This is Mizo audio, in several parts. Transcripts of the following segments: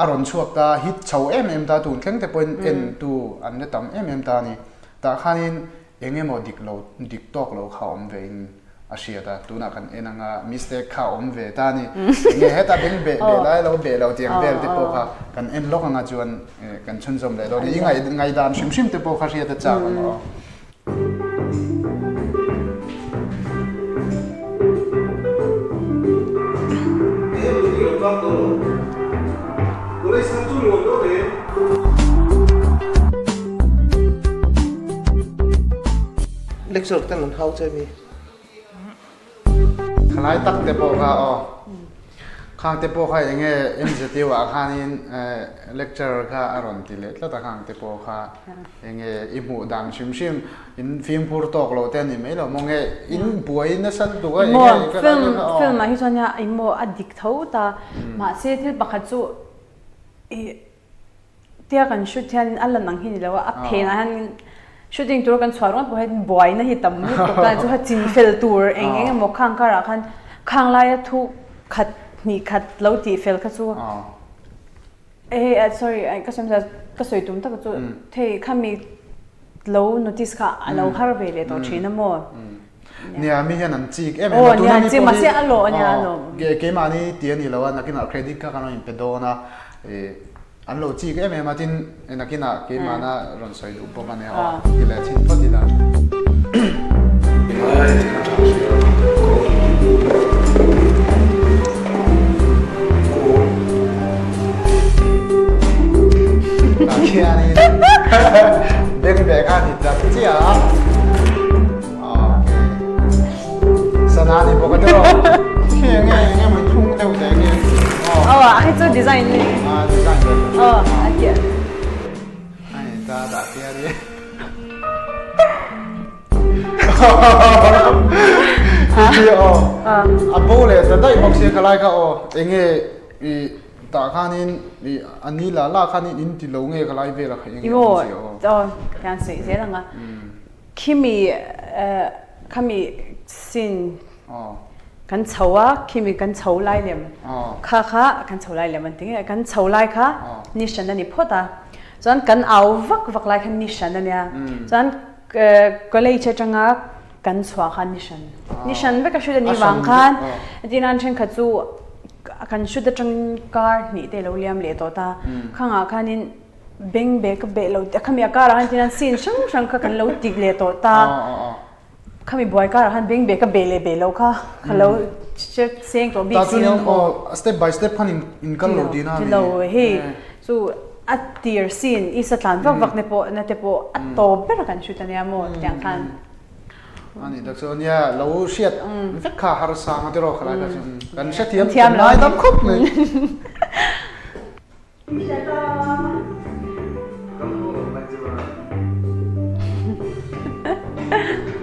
a rawn chhuak ta hit chho em em ta tun thleng te pawhin en tu an la tam em em ta a ni. Tah khanin eng emaw dik lo dik tawk lo kha awm ve in a hriat a, tunah kan en anga mistake kha awm ve ta a ni. Enge heta beng beh beh lai lo beh lo tih ang vel te pawh kha kan en lawk anga chuan kan chhunzawm leh dawn a ni. I ngaihdan hrim hrim te pawh kha hriat a chak ang aw. Lecture ten an hau che mi. Khalai tak te pawh kha aw. Khang te pawh kha enge MZU ah khanin lecture kha a rawn ti leh tlat a khang te pawh kha enge i hmuh dan hrim hrim in fimkhur tawk lo te a ni mai lo maw nge in buai nasa lutuk a enge Maw film film ah hi chuan nia eng maw a dik tho ta mahse thil pakhat chu i Tia kan shoot hian a lan ang hi ni lo a, a phenah hian shooting tur kan chhuah ringawt pawh hian buaina hi tam lutuk a, chu kha chin fel tur eng eng emaw khang karah khan khang laia thu khat hnih khat lo tih fel kha chu eh sorry ka sawi hmasa ka sawi tum tak chu hei khami lo notice kha a lo har ve leh tawh thin a maw. Nia mi hian an chik em em a, tuna mi pawh hi keimahni ti a ni lo a, nakinah credit kha kan rawn inpe dawn a, an lo chik em em a, tin nakinah keimahna rawn sawi duh bawk a nia aw, ti leh chhin phawt ila. Tah khianin beng ve kha a ni tak chiah a. Sana ni bawk a tiraw? Khi enge enge maw thung deuh te nge? Aw a khi chu design ni. A design ve. Aw a khi. Ai ta dah tia ri. Khi aw. A bo leh ta daih bawk sia khalai kha aw enge i tah khanin i a ni la la khanin in ti lo nge khalai vel a kha enge awm si aw. Aw hian sawi zel ang a. Khimi khami scene kan chho a, khimi kan chho lai lem kha kha kan chho lai lem an ti nge, kan chho lai kha ni hran a ni phawt a, chuan kan au vak vak lai kha ni hran a nia, chuan college atanga kan chhuah kha ni hran, ni hran vek a shoot a nih vang khan entirnan thenkhat chu kan shoot atangin kar hnih te a lo liam leh tawh ta, khangah khanin Beng beh ka beh lo khami a karah khan tihian scene hrang hrang kha kan lo tik leh tawh ta khami buai karah khan beng beh ka beh leh beh lo kha ka lo hre seng tawh bik si lo maw. Step by step khan in kal lo tihna a ni. Ti lo hei chu a tir scene i satlan vak vak na pawh na te pawh a tawp ber kan shoot ania maw tiang khan. Ani tak chu ania lo hriat vek kha harsa ang a tiraw khalai kha chu kan hrethiam kan ngaidam khawp mai.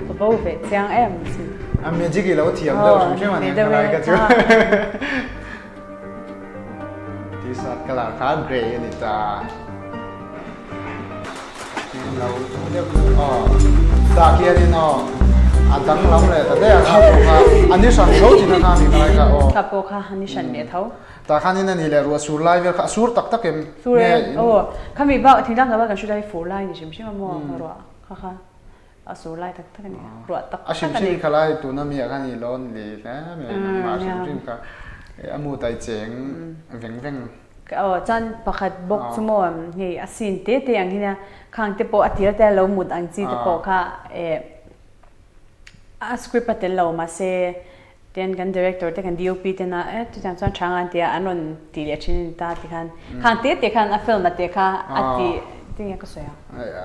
Ka bo ve chiang em chi. A magic i lo thiam deuh hrim hrim a ni ka lai ka chu. T-shirt color kha grey a ni ta. Lo deuh aw. Tah khianin aw a danglam leh ta daih a kha pawh kha a ni hran tho tihna kha a ni ka lai kha aw. Kha pawh kha a ni hran leh tho. Tah khanin a ni leh ruah sur lai vel kha a sur tak tak em? Sur e, aw khami bak thingtlang tak kan hrilh lai fur lai ni hrim hrim a maw ruah kha kha a sur lai tak tak a ni ruah tak tak a ni. A hrim hrim kha lai tuna mi ah khan i lawn li hle mai nangmah hrim hrim kha a mu tai cheng veng veng. Aw chuan pakhat bawk chu maw hei a sin te te ang hi nia khang te pawh a tir te a lo mut ang chi te pawh kha eh a script a tel lo mahse Tin kan director te kan DOP te na e chutiang chuan tha ngan tia an rawn ti leh thin a ni ta ti khan khang te te khan a film a te kha a ti tinge ka sawi ang.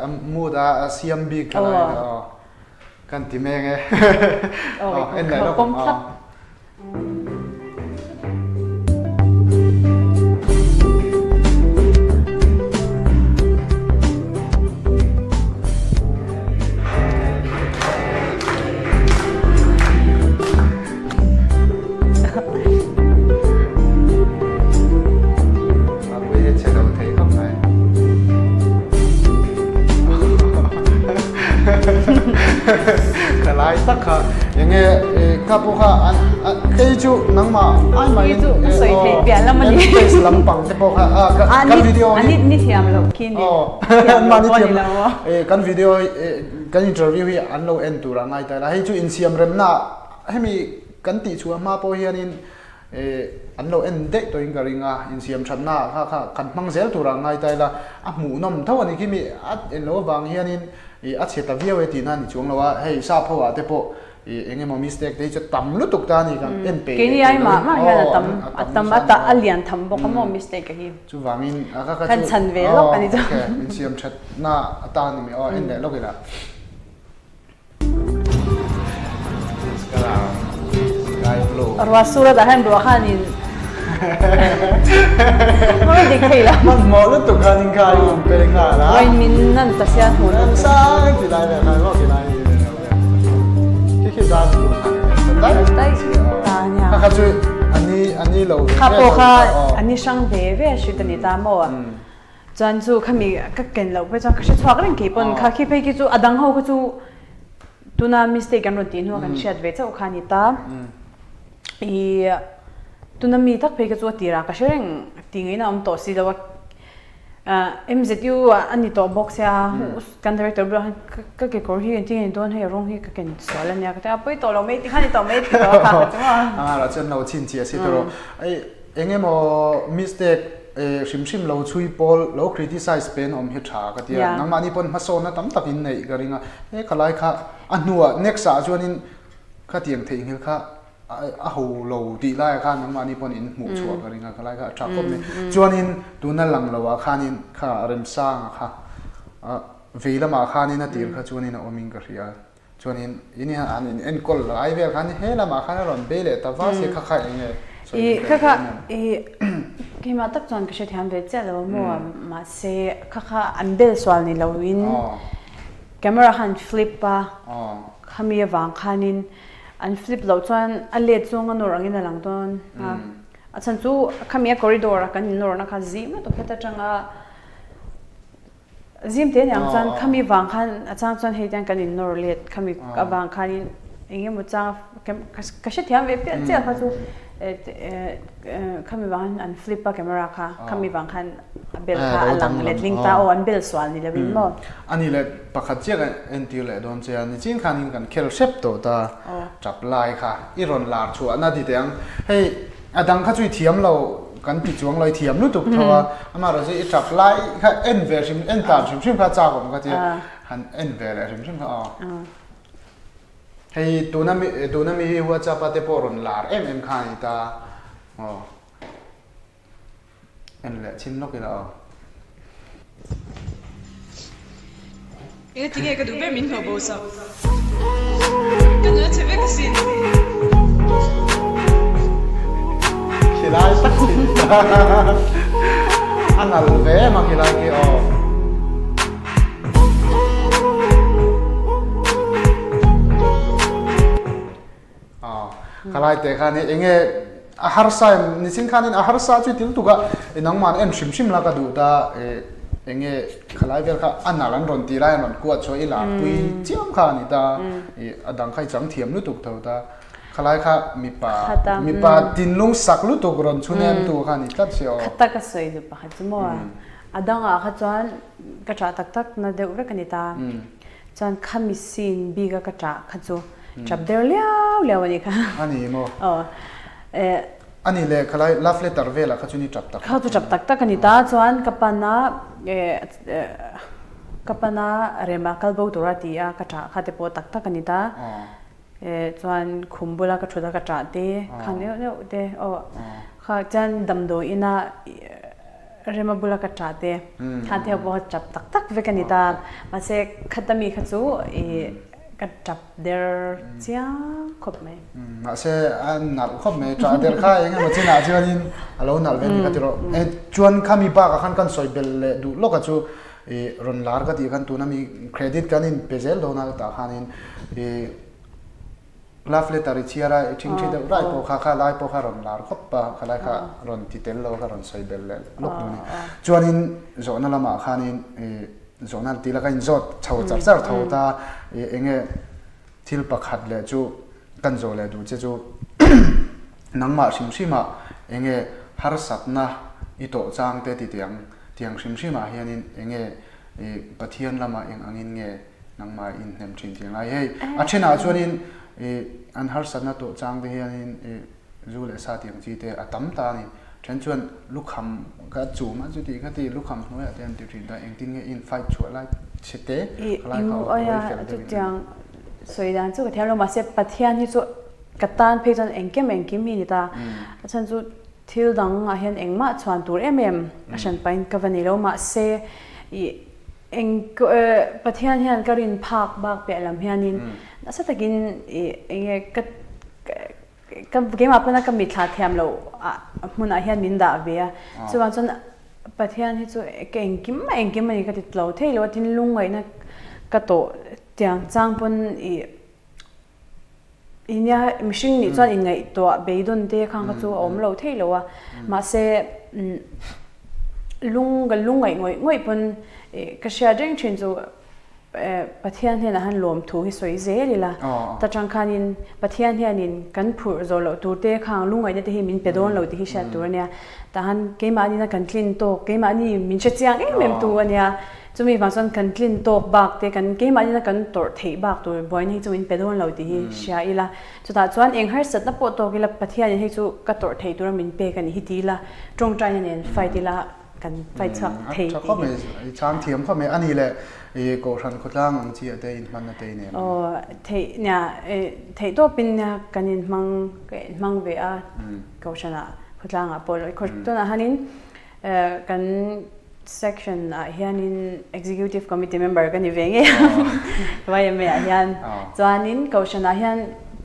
A mood a siam bik kha lai aw kan ti mek e aw en leh lawk ang aw. Khalai tak kha enge kha pawh kha kei chu nangmah ai mahin chu sawi thei piah lam a ni. Face lampang te pawh kha kan video hi ni thiam lo khi ni. An ni thiam lo. Kan video kan interview hi an lo en tur a ngai ta la. Hei chu insiam remna hemi kan tih chhuah hma pawh hianin an lo en daih tawhin ka ring a, insiam thatna kha kha kan hmang zel tur a ngai ta ila a hmuhnawm tho a ni khi mi a en loh avang hianin a chhe ta viau e tihna a ni chuang lo a, hei sap ho ah te pawh eng emaw mistake te hi chu tam lutuk ta a ni kan en peih leh peih lo in aw a tam a tam a lian tham bawk a maw mistake a hi chuvangin a kha kha chu kan chhan ve lawk a ni chu insiam thatna atan a ni mai aw en leh lawk ila. Ruah sur a dah hian ruah khanin Hmang dik thei lo. Hmanhmawh lutuk khanin kha i awm peng nghal a. Ruain min nan ta sia hmuh lutuk. Sang ti lai vel khan maw ti lai vel khi khi dan tur khan dai dai ta nia. Kha kha chu ani ani lo ve Kha pawh kha ani hrang ve ve a hrit ani ta maw. Chuan chu khami ka ken loh phei chuan ka hre chhuak reng kei pawn kha khi phei khi chu a dang ho kha chu tuna mistake an rawn tih hnuah kan hriat ve chauh kha a ni ta. I tuna mi tak phei kha chu a tirah ka hre reng tih ngaihna a awm tawh si lo a. MZU a ni tawh bawk sia kan director bulah khan ka kekawr hi engtin nge ni dawn hei a rawng hi ka ken sual a nia ka ti a pawi tawh lo mai ti khan ni tawh mai ti tawh a kha ka ti maw. A ngarah chuan lo chhinchhiah si tawh rawh. Eng emaw mistake hrim hrim lo chhui pawl lo criticize pen awm hi tha ka ti a, nangmahni pawn hmasawnna tam tak in neih ka ring a, he khalai kha a hnuah next ah chuanin khatiang theihnghilh kha a ho lo tih laiah khan nangmahni pawn in hmuh chhuah ka ring a, khalai kha a tha khawp mai. Chuanin tuna lang loah khanin kha Remsanga kha vei lamah khanin a tir kha chuanin a awmin ka hria. Chuanin in hian an in enkawl lai vel khan he lamah khan a rawn bei leh ta va sia kha kha eng nge sawi I kha kha i keimah tak chuan ka hrethiam ve chiah lo maw mahse kha kha an bel sual ni loin camera khan flip a khami avang khanin an flip loh chuan a let zawng a nawr angin a lang dawn a a chhan chu khami a corridor a kan innawrna kha zim lutuk heta tanga Zim te niang chuan khami vang khan a chang chuan hei tiang kan in nawr let khami avang khanin eng emaw chang ka hrethiam ve piah chiah kha chu khami vang khan an flip a camera kha khami vang khan a bel kha a lang letling ta aw an bel sual ni lovin maw. Ani leh pakhat chiah kan entir leh dawn che a nichin khanin kan khel hrep tawh ta tap lai kha i rawn lar chhuahna ti teh ang hei A dang kha chu i thiam lo kan ti chuang lo, i thiam lutuk tho a, amaherawhchu i tap lai kha en ve hrim, en tan hrim hrim kha chak awm ka tia, han en ve leh hrim hrim kha aw. Hei tuna mi tuna mi hi WhatsApp a te pawh rawn lar em em kha a ni ta aw. En leh chhin lawk ila aw. Eng ati nge ka duh ber min hlawh bo sak. Ka nuna chhe vek asin. Khilai tak khi a nal ve em a khilai khi aw. Khalai te khan hi enge a harsa em nichin khanin a harsa chu til tuk a nangman en hrim hrim la ka duh ta enge khalai vel kha a nal an rawn ti lai an rawn kuat chhuah i lar pui chiam kha a ni ta a dang kha i chang thiam lutuk tho ta khalai kha mipa mipa tinlung sak lutuk rawn chhun em tu kha a ni tlat si aw. Khata ka sawi duh pakhat chu maw a dangah kha chuan ka ṭah tak tak na deuh vek a ni ta chuan khami scene bik a ka ṭah kha chu Chap der liau liau a nih kha. A ni maw? Aw. Eh. A ni le, khalai love letter velah kha chu ni chap tak tak. Kha chu chap tak tak a ni ta, chuan ka pana eh ka pana rema kal bo tura ti a ka ṭah kha te pawh tak tak a ni ta. Eh chuan khum bula ka ṭhut a ka ṭah te kha neuh neuh te aw kha chuan damdawi ina rema bula ka ṭah te kha te pawh kha chap tak tak vek a ni ta. Mahse khata mi kha chu ih Ka tap der chiang khawp mai. Mahse a nalh khawp mai, tah der kha eng emaw chinah chuanin a lo nalh ve ni kha ti rawh. Chuan khami bakah khan kan sawi bel leh duh lawk a chu i rawn lar ka tih khan tuna mi credit kan in pe zel dawn a tah khanin i love letter i chhiar a i thingthi deuh rai pawh kha kha lai pawh kha rawn lar khawp a, kha lai kha rawn ti tel lo kha rawn sawi bel leh lawk duh a ni. Chuanin zawhna lamah khanin i Zawhna an ti la ka inzawt chho char char tho ta eng nge Thil pakhat leh chu kan zawh leh duh che chu nangmah hrim hrimah enge harsatna i tawh chang te ti tiang tiang hrim hrimah hianin enge i Pathian lamah eng angin nge nangmah i inhnem thin tih angai. Hei a thenah chuanin i an harsatna tawh chang te hianin i Zu leh sa tiang chi te a tam ta a ni. Then chuan lukham ka chum a chuti kha ti lukham hnuaiah te an ti thin ta engtin nge in fight chhuah lai chhe te khalai kha aw tawi fel deuhin. Chutiang sawi dan chu ka thiam lo mahse Pathian hi chu ka tan phei chuan engkim engkim hi a ni ta. A chhan chu thil dang ah hian engmah chhuan tur em em a hran pahin ka va nei lo mahse ih eng Pathian hian ka rin phak bak piah lam hianin nasa takin ih enge ka Ka keimah pawn a ka mitthla thiam loh hmunah hian min dah ve a, chuvang chuan Pathian hi chu ka engkim a engkim a ni ka ti tlo thei lo a, tin lungngaihna ka tawh tiang chang pawn ih nia mihring nih chuan inngaihtuah beidawn te khang kha chu a awm lo thei lo a, mahse lung ka lungngaih ngawih ngawih pawn ih ka hriat reng thin chu. Pathian hnenah han lawmthu hi sawi zel ila, ta tang khanin Pathian hianin kan phurh zawh loh tur te khang lungngaihna te hi min pe dawn lo tih hi hriat tur a nia. Tah han keimahni na kan tlin tawk, keimahni min hre chiang em em tu a nia. Chumi vang chuan kan tlin tawk bak te, kan keimahni na kan tawrh theih bak tur buaina hi chu min pe dawn lo tih hi hria ila. Chutah chuan eng harsatna pawh tawk ila Pathianin hei chu ka tawrh theih tura min pek a nih hi ti ila, tawngtaina nen fight ila. kan fight chhuak thei tih hi. I chhang thiam khawp mai. Ani leh i Kohhran khawtlang ang chi ah te inhman na te i nei em? Aw theih nia theih tawpin nia kan inhmang ka inhmang ve a Kohhran ah khawtlang ah pawh lo tunah hianin kan section ah hianin executive committee member ka ni ve ngei a YMA ah hian chuanin Kohhran ah hian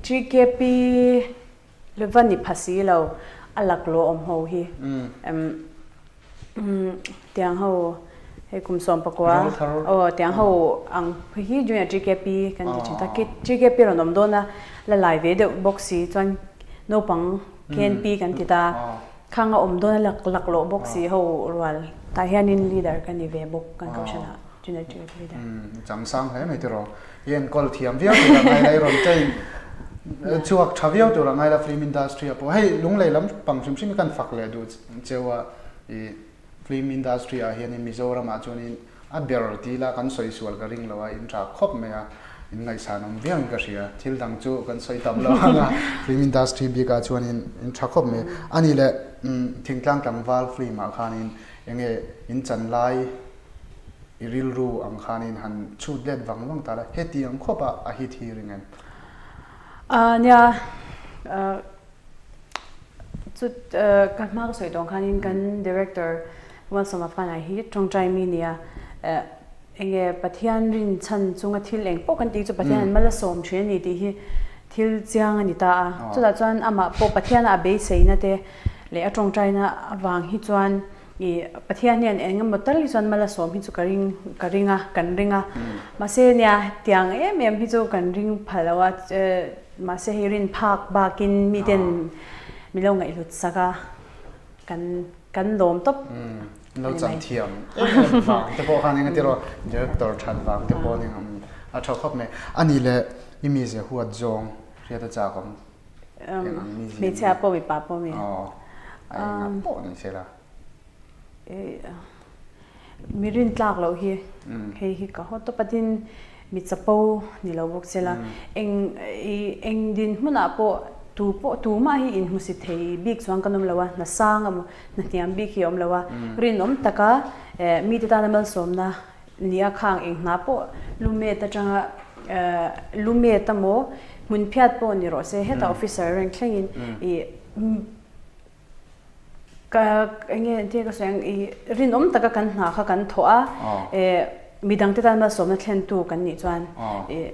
GKP Le va ni pha si lo, a laklawh awm ho hi. Tiang ho hei kum 19 aw tiang ho ang hi junior GKP kan ti thin ta. GKP rawn awm dawn a, la lai ve deuh bawk si chuan naupang KNP kan ti ta. Khang a awm dawn a laklawh bawk si ho rual tah hianin leader ka ni ve bawk kan kohhran ah. Chang sang hle mai tiraw. I enkawl thiam viau tur a ngai la, i rawn train chhuak tha viau tur a ngai la film industry ah pawh. Hei Lunglei lam pang hrim hrim hi kan fak leh duh cheu a, i film industry ah hianin Mizoram ah chuanin a ber ti ila kan sawi sual ka ring lo a, in tha khawp mai a, in ngaihsan awm viau in ka hria. Thil dang chu kan sawi tam lo ang a, film industry bik ah chuanin in tha khawp mai. Ani leh thingtlang tlangval film ah khanin enge in chan lai I rilru ang khanin han chhut let vang vang ta la, heti ang khawp a a hit hi ring em? A nia, chu ka hma ka sawi tawng khanin kan director Malsawma Fanai hi tawngtai mi nia, enge Pathian rin chhan chunga thil eng pawh kan tih chu Pathian an mal a sawm thin a ni tih hi thil chiang a ni ta a. Chutah chuan amah pawh Pathiana a beiseina te leh a tawngtaina avang hi chuan I Pathian hian eng emaw tal hi chuan mal a sawm hi chu ka ring ka ring a, kan ring a. Mahse nia tiang em em hi chu kan ring pha lo a, mahse hei rin phak bakin miten min lo ngaihhlut sak a, kan kan lawm tawp. Lo chan thiam em em vang te pawh khan eng a ti rawh, director that vang te pawh ning a tha khawp mai. Ani leh i mize huat zawng hriat a chak awm. Eng ang mi zia Hmeichhia pawh mipa pawh mi. Aw, a eng ang pawh ni se la. Mi rin tlak loh hi hei hi ka haw tawp a tin mi chapo ni lo bawk se la. Eng eng dinhmunah pawh tu pawh tumah hi inhmusi thei bik chuan kan awm lo a, hna sang emaw hna hniam bik hi a awm lo a. Rinawm taka mite tana malsawmna Nia khang eng hna pawh lumet atanga lumet emaw hmun phiat pawh ni rawh se hetah officer rank thlengin ih ka enge engtin ka sawi ang ih rinawm taka kan hna kha kan thawh a eh midangte tan malsawmna thlentu kan nih chuan ih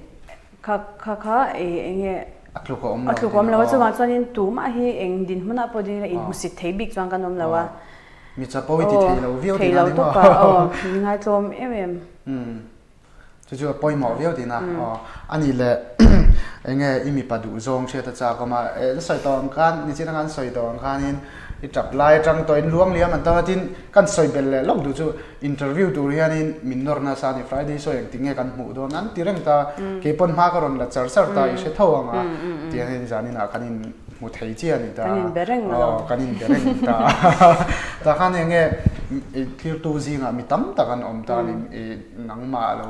kha kha kha ih enge a tluk a awm lo a tluk a awm lo a chuvang chuanin tumah hi eng dinhmunah pawh ding ila inhmusit thei bik chuan kan awm lo a. Mi chapo i ti thei lo viau tina ni maw? Thei lo tawp a, aw, mi ngaitlawm em em. Umm, chu chu a pawimawh viau tina, aw. Ani leh enge i mipa duh zawng hriat a chak awm a, eh, sawi tawh ang khan, nichin anga an sawi tawh ang khanin I tap lai atang tawhin luang liam an tam a, tin kan sawi belh leh lawk duh chu interview tur hianin min nawr nasa a ni, Friday sawi engtin nge kan hmuh dawn an ti reng ta, kei pawn hma ka rawn la char char ta i hre tho ang a, tiangin zaninah kan in hmu thei chiah a ni ta, aw kan in be reng ta, tah khan eng nge i thirtu zingah mi tam tak an awm ta a ni, i nangmah lo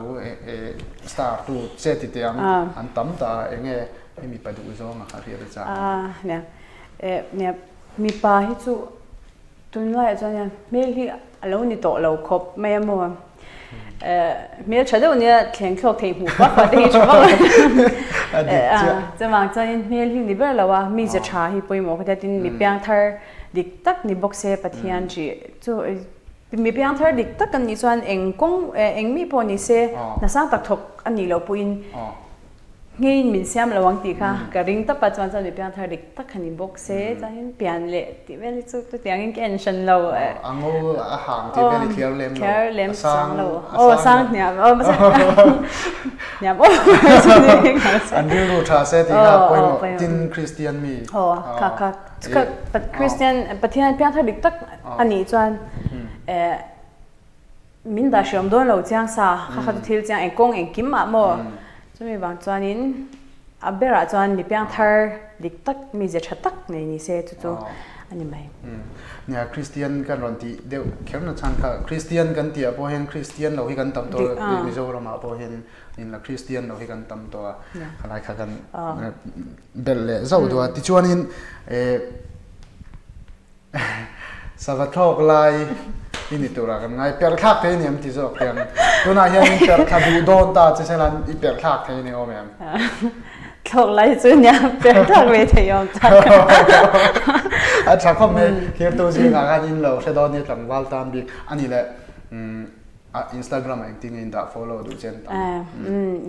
star tu che ti teh ang an tam ta a, eng nge i mipa duh zawng a kha hriat a chang a. Nia, mipa hi chu tunlaiah chuan hian hmel hi a lo ni tawh lo khawp mai a maw? Hmel tha deuh nia thleng thlawk thei hmuh fak fak te hi tha vak lo. Chuvang chuanin hmel hi ni ber lo a, mize tha hi pawimawh ka tia tin mi piangthar dik tak ni bawk se Pathian ṭih chu mi piangthar dik tak an nih chuan eng kawng eng mi pawh ni se hna sang tak thawk a nih loh pawhin Ngeiin min siam lo ang tih kha ka ring tawp a, chuan chuan mi piangthar dik tak kha ni bawk se, chuanin pian leh tih vel hi chu chutiangin ka en hran lo. A ngo a hang tih vel i thliar lem lo. Thliar lem chang lo. Aw a sang hniam aw hniam aw. An rilru tha se tih kha pawimawh tin Kristian mi. Aw kha kha Kristian Pathian piangthar dik tak a nih chuan Min dah hriam dawn lo chiang sa, kha kha chu thil chiang eng kawng engkim ah maw? Chumi vang chuanin a berah chuan mi piang thar dik tak, mi ze tha tak nei ni se chu chu a ni mai. Nia, Kristian kan rawn tih deuh kher na chhan kha, Kristian kan tih ah pawh hian Kristian lo hi kan tam tawh a, Mizoram ah pawh hian in la Kristian lo hi kan tam tawh a, khalai kha kan belh leh zauh duh a. Tichuanin eh. Sava thlawk lai i ni turah kan ngai. Perh thlak thei ni em ti zawk hian. Tunah hian in perh thla duh dawn ta che sela i perh thlak thei ni awm em? Thlawk lai chu nia perh thlak ve thei awm tak. A tha khawp mai. Thirtu zingah khan in lo hre dawn nia tlangval tan bik a ni leh Instagram ah engtin nge in dah follow duh che an tam?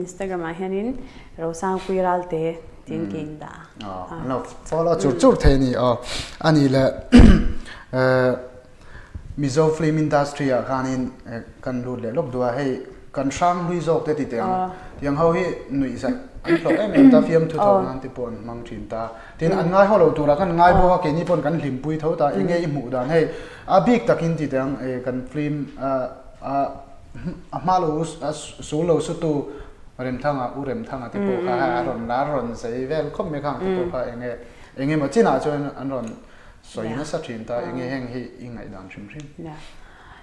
Instagram ah hianin Rosangpui Ralte tiin ka in dah a. An lo follow chur chur thei a ni aw. A nih leh Mizo film industry ah khanin kan lut leh lawk duh a, hei kan hrang hlui zawk te ti teh ang. Tiang ho hi nuih zat an hlawh em em ta, fiamthu tho nan te pawh an hmang thin ta. Tin an ngai ho lo turah khan ngai bawk a, keini pawn kan hlimpui tho ta, enge i hmuh dan hei a bik takin ti teh ang kan film a hma lo sul lo sutu Remthanga u Remthanga te pawh kha a rawn lar rawn zei vel khawp mai khang te pawh kha enge enge maw chinah chuan an rawn sawi nasa thin ta enge heng hi i ngaihdan hrim hrim.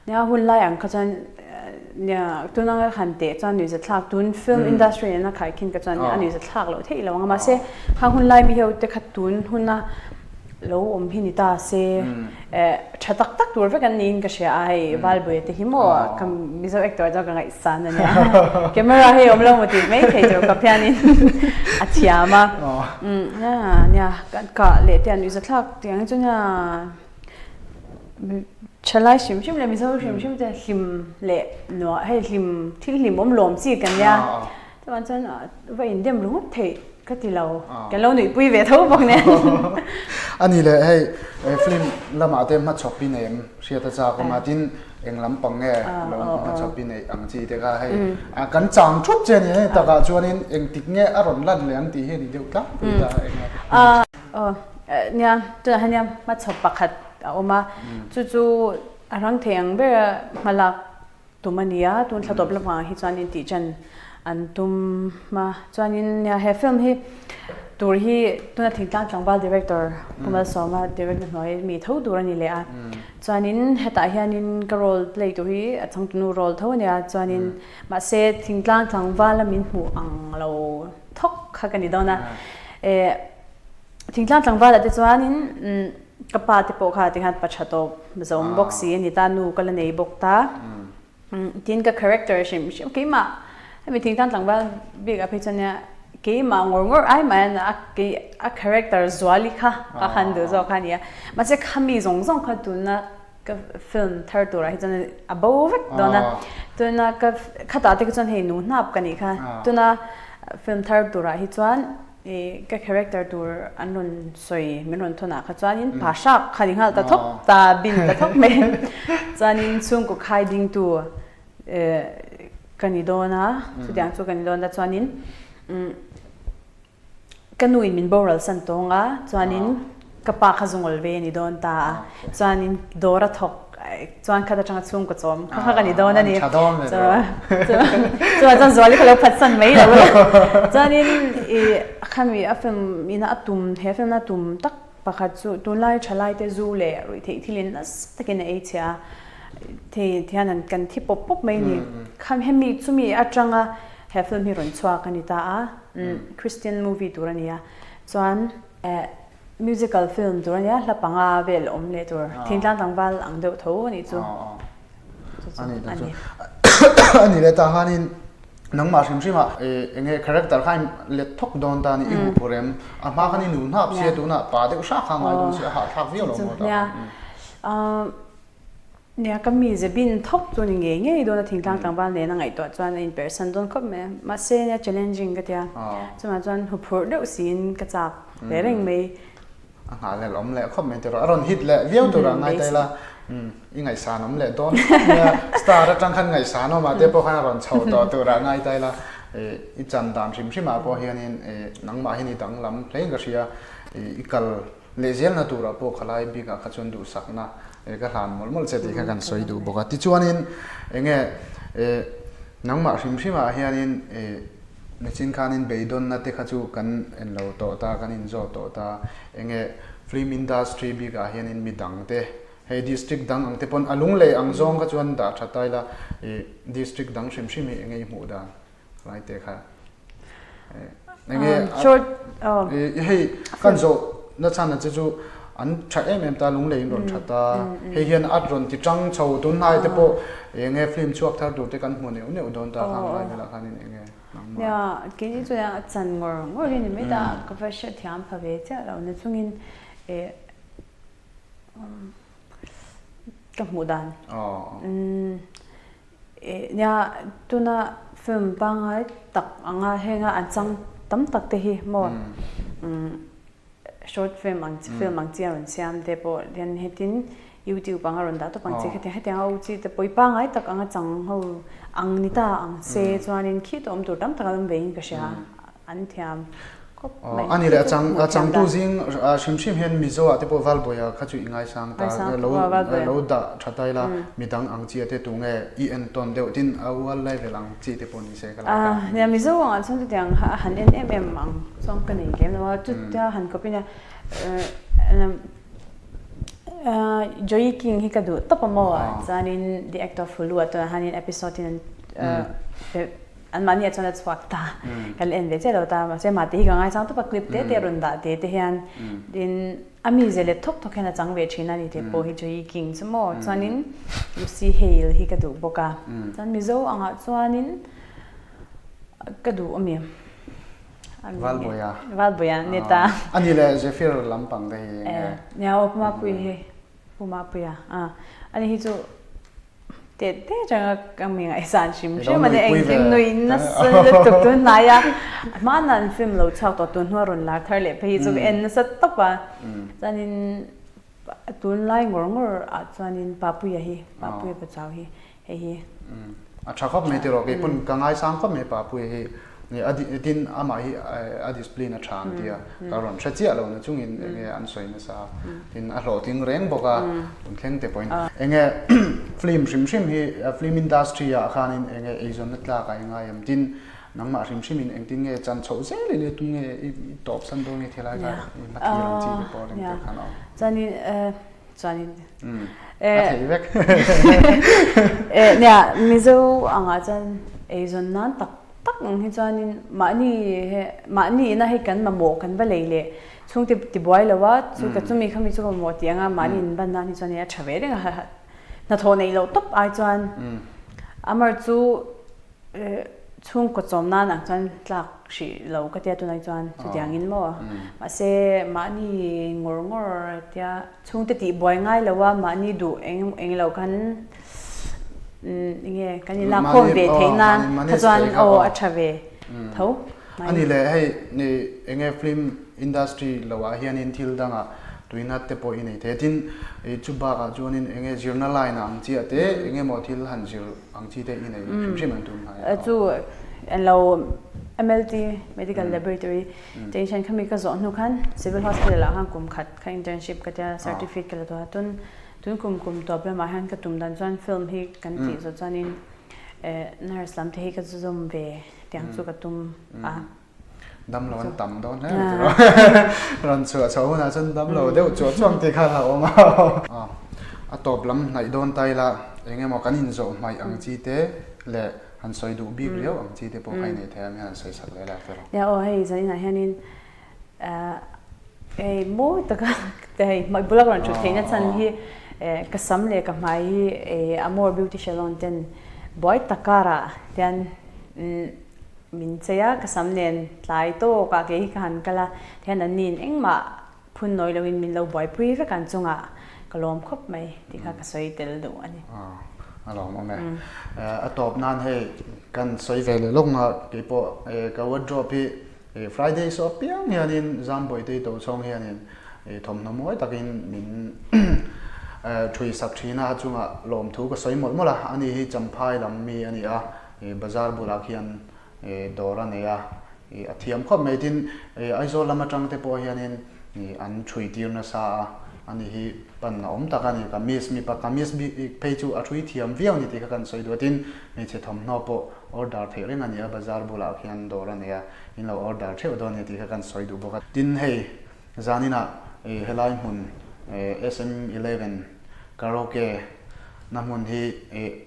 Nia hun lai ang kha chuan nia tun anga han teh chuan nuihza thlak tun film industry nena khai khin ka chuan a nuihza thlak loh theih lo ang a mahse khang hun lai mi ho te kha tun huna lo awm hi ni ta se tha tak tak tur vek an niin ka hria a hei Valbuia te hi maw ka Mizo actor chuan ka ngaihsan a nia camera hei awm lo maw tih mai thei tur khawp hianin a thiam a nia ka leh te a nuihza thlak tiang hi chu nia Thalai hrim hrim leh Mizo hrim hrim te hlim leh nuah hei hlim thil hlim awm lawm chi kan nia chuan chuan va indem ringawt theih ka ti lo kan lo nuihpui ve tho bawk nen. A ni leh hei film lamah te hmachhawp i nei em hriat a chak awm a tin eng lampang nge lo hmachhawp i neih ang chi te kha hei kan chang thup che a ni takah chuanin engtik nge a rawn lan leh ang tih hi a ni deuh tlangpui ta eng nge. Aw nia tunah hian nia hmachhawp pakhat a awm a chu chu a rang thei ang ber a hmalak tum a ni a tun thla tawp lamah hi chuanin tih chan an tum a chuanin nia he film hi tur hi tuna thingtlang tlangval director Pu Malsawma direct na hnuai mi tho tur a ni leh a chuanin hetah hianin ka role play tur hi a changtunu role tho a nia chuanin mahse thingtlang tlangval a min hmuh ang lo thawk kha ka ni dawn a eh thingtlang tlangval ah te chuanin ka pa te pawh kha tikhan pa tha tawp zawm bawk si a ni ta nu ka la nei bawk ta tin ka character hrim hrim keimah hemi thingtlang tlangval bik ah phei chuan nia keimah ngawr ngawr ai mai a kei a character zuali kha ka han duh zawk kha a ni a mahse khami zawng zawng kha tuna Ka film thar turah hi chuan a bo vek dawn a, tuna ka khatah te kha chuan hei nu hnap ka nih kha, tuna film thar turah hi chuan ih ka character tur an rawn sawi min rawn thawn ah kha chuanin pa hrak kha ni nghal ta thawk ta bin ta thawk mai chuanin chhungkaw khai dingtu eh ka ni dawn a chutiang chu ka ni dawn a chuanin umm. Ka nu in min boral san tawng a, chuanin Ka pa kha zungawl ve a ni dawn ta a, chuanin dawr a thawk chuan khat atanga chhungkaw chawm kha kha ka ni dawn a ni. Chuvang chuan Zuali kha lo phatsan mai lo a. Chuanin i khami a film ina a tum, he film a tum tak pakhat chu tunlai thalaite zu leh ruihtheih thilin nasa takin a ei chhia a, thei hian an kan thi pawp pawp mai a ni. Kham hemi chumi atanga he film hi rawn chhuak a ni ta a, Christian movie tur a ni a, chuan Musical film tur a nia, hla panga vel awm leh tur, thingtlang tlangval ang deuh tho a nih chu. Chu chu a ni. A ni leh ta khanin nangmah hrim hrim ah eng nge character kha i let thawk dawn ta a ni, i hup rem, a hma khan i nu hnap sia tunah pa deuh hrak kha a ngai dawn sia, a hahthlak viau lo maw ta khan. Nia, ka mize bin thawk chu ni ngei ngei dawn a thingtlang tlangval nen a ngaihtuah chuan a inperhsan dawn khawp mai a. Mahse nia challenging ka tia, chungah chuan huphurh deuh siin ka chak ve reng mai. A nghah leh awm leh khawp mai tiraw, a rawn hit leh viau turah ngai ta ila, i ngaihsan awm leh dawn khawp mai a, star atang khan ngaihsan awm ah te pawh khan a rawn chho tawh turah ngai ta ila, i chan dan hrim hrim ah pawh hianin nangmah hian i danglam hlein ka hria, i kal Lehzelna turah pawh khalai bikah kha chuan duhsakna ka hlan mawlh mawlh che tih kha kan sawi duh bawk a. Tichuanin enge nangmah hrim hrimah hianin nichin khanin beidawnna te kha chu kan en lo tawh ta, kan inzawt tawh ta. Enge film industry bikah hianin midang te hei district dang ang te pawn a lunglei ang zawng kha chuan dah tha ta ila district dang hrim hrim hi enge i hmuh dan? Lai te kha enge short hei kan zo na chan che chu an tha em em ta lunglei in rawn tha ta hei hian at rawn ti tang chho tun hnai te pawh enge film chhuak thar tur te kan hmu neuh neuh dawn ta khang lai velah khanin enge nangmah ya keini chu a chan ngawr ngawr hi ni mai ta ka va hre thiam pha ve chiah lo na chungin e ka hmuh dan Nia, tuna film pangngai tak anga henga an chang tam tak te hi maw short film ang chi film ang chi a rawn siam te pawh hian hetin youtube anga rawn dah tawp ang chi khatiang hetiang a u chi te pawh i pangngai tak anga chang ho ang ni ta ang se chuanin khi tawh awm tur tam tak an awm ve in ka hria. An thiam khawp mai. A ni leh a chang a changtu zing hrim hrim hian Mizo ah te pawh Valbuaia kha chu i ngaisang ta lo lo dah tha ta ila midang ang chi ah te tunge i entawn deuh tin a ual lai vel ang chi te pawh ni se ka lai ka. Nia Mizo ang ah chuan chutiang a han en em em ang chuan ka nei lem lo a chutia han kawp in a Joey King hi ka duh tawp a maw chuanin The Act of Hulu ah tunah hianin episode in an Anmahni ah chuan a chhuak ta. Ka la en ve chiah lo ta. Mahse mah tih hi ka ngaisang tawp a, clip te te a rawn dah te te hian tin a mize let thawk thawk hian a chang ve thin a ni tih pawh hi Joey King chu maw. Chuanin Lucy Hale hi ka duh bawk a. Chuan Mizo angah chuanin ka duh a mi. Valbuaia. Valbuaia ni ta. A ni leh Zephyr lampang te hi eng nge? Nia aw Pumapuii hi. Pumapuia a. Ani hi chu Teh teh atanga ka mi ngaihsan hrim hrim a ni. Engkim nui nasa lutuk tun hnai a, hmanah an film lo chhuak tawh tun hnu a rawn lar thar leh phei hi chu ka en nasa tawp a. Chuanin tunlai ngawr ngawr ah chuanin Papuia hi, Papuia Pachuau hi hei hi. A tha khawp mai tiraw, kei pawn ka ngaisang khawp mai Papuia hi. Tin amah hi a discipline a tha an tia ka rawn hre chiah lo na chungin enge an sawi nasa tin a hlawhtling reng bawk a tun thleng te pawhin enge film hrim hrim hi film industry ah khanin enge eizawnna tlak a engai em tin nangmah hrim hrim in engtin nge chan chhoh zel in tum nge i tawp san dawn nge thilai kha i hmathlir ang chi te pawh reng te khan a awm. Chuanin chuanin a theih vek. Nia Mizo angah chuan eizawn nan tak tak ang hi chuanin mahni he mahni ina hei kan mamawh kan va lei leh chhungte tibuai lo a chu ka chumi khami chu ka mamawh tih anga mahni in ban nan hi chuan a tha ve reng a hnathawh neih loh tawp ai chuan amar chu chhungkaw chawm nan ang chuan tlak hrih lo ka tia tunah chuan chutiang in maw mahse mahni ngawr ngawr tia Chhungte tih buai ngai lo a, mahni duh eng eng lo khan enge kan in lak khawm ve theih nan kha chuan aw a tha ve tho mai. Ani leh hei enge film industry lo ah hianin thil dangah tuina te pawh i nei thei a, tin chu bakah chuanin enge zirna line ah ang chiah te enge maw thil han zir ang chi te i nei hrim hrim an tum hnai a. Chu an lo MLT Medical Laboratory Technician khami ka zawh hnu khan Civil Hospital ah khan kum khat kha internship ka tia certificate ka la tawh a tun tun kum kum tawp lamah hian ka tum dan chuan film hi kan tih zawh chuanin nurse lam te hi ka zawm ve tiang chu ka tum a. Damlo an tam dawn hle mai tiraw. Rawn chhuah chho hunah chuan damlo deuh chuah chuang tih kha a awm a. A tawp lam hnaih dawn ta ila eng emaw kan inzawh hmaih ang chi te leh han sawi duh bik riau ang chi te pawh kha i nei thei a mi han sawi sak leh la tiraw. Nia aw hei zaninah hianin hei mawi taka hei hmai bula ka rawn thut theihna chhan hi ka sam leh ka hmai hi Amor Beauty Salon ten buai tak karah hian Min chei a, ka sam nen tlai tawk ah kei hi ka han kal a, tihian an niin engmah phun nawi loin min lo buaipui vek an chungah ka lawm khawp mai tih kha ka sawi tel duh a ni. A lawm awm e. A tawp nan hei kan sawi ve leh lawk nga keipawh ka wardrobe hi Friday saw apiang hianin Zambawitei to chhawng hianin thawmhnaw mawi takin min thui sak thin a, a chungah lawmthu ka sawi mawlh mawlh a, ani hi Champhai lam mi a ni a. Bazar bulah khian dawr a nei a, a thiam khawp mai. Tin, Aizawl lam atang te pawh hianin an thui tir nasa a, ani hi pan a awm tak a ni. Kamis, mipa kamis bik phei chu a thui thiam viau a ni tih kha kan sawi duh a. Tin, hmeichhe thawmhnaw pawh order theih reng a ni a, bazar bulah khian dawr a nei a, in lo order theuh dawn a ni tih kha kan sawi duh bawk a. Tin, hei zaninah helai hmun SM 11 karaoke na hmun hi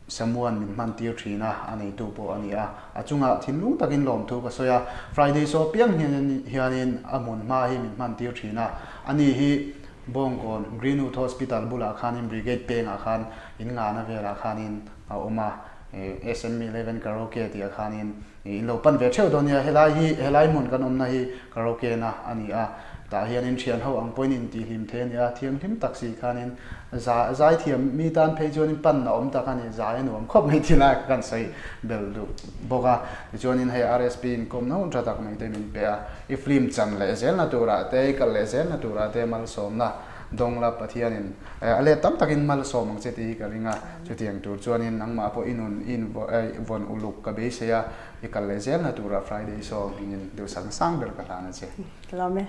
Samuan min hman tir thin a, a neitu pawh a ni a. A chungah thinlung takin lawmthu ka sawi a, Friday saw piang hianin a hmun hma hi min hman tir thin a. Ani hi Bawngkawn Greenwood Hospital bulah khanin Brigade pengah khan in ngahna velah khanin a awm a, SM 11 Karaoke tih ah khanin In lo pan ve theuh dawn nia, helai hi helai hmun kan awmna hi karaoke na a ni a, tah hianin thian ho ang pawhin intihhlim thei a ni a, thianghlim tak si khanin za zaithiam mi tan phei chuanin pan a awm tak a ni, zai a nuam khawp mai tih lai kha kan sawi bel duh bawk a, tichuanin hei RSP inkawmna hun tha tak mai te min pe a, i film chan leh zelna turah te, i kal leh zelna turah te malsawmna dawngla Pathianin a let tam takin malsawm ang che tih hi ka ring a. Chutiang tur chuanin nangmah pawh i nun i invawn uluk ka beisei a, i kal leh zelna turah Friday saw hmingin duhsak sang ber ka hlan a che. Ka lawm e.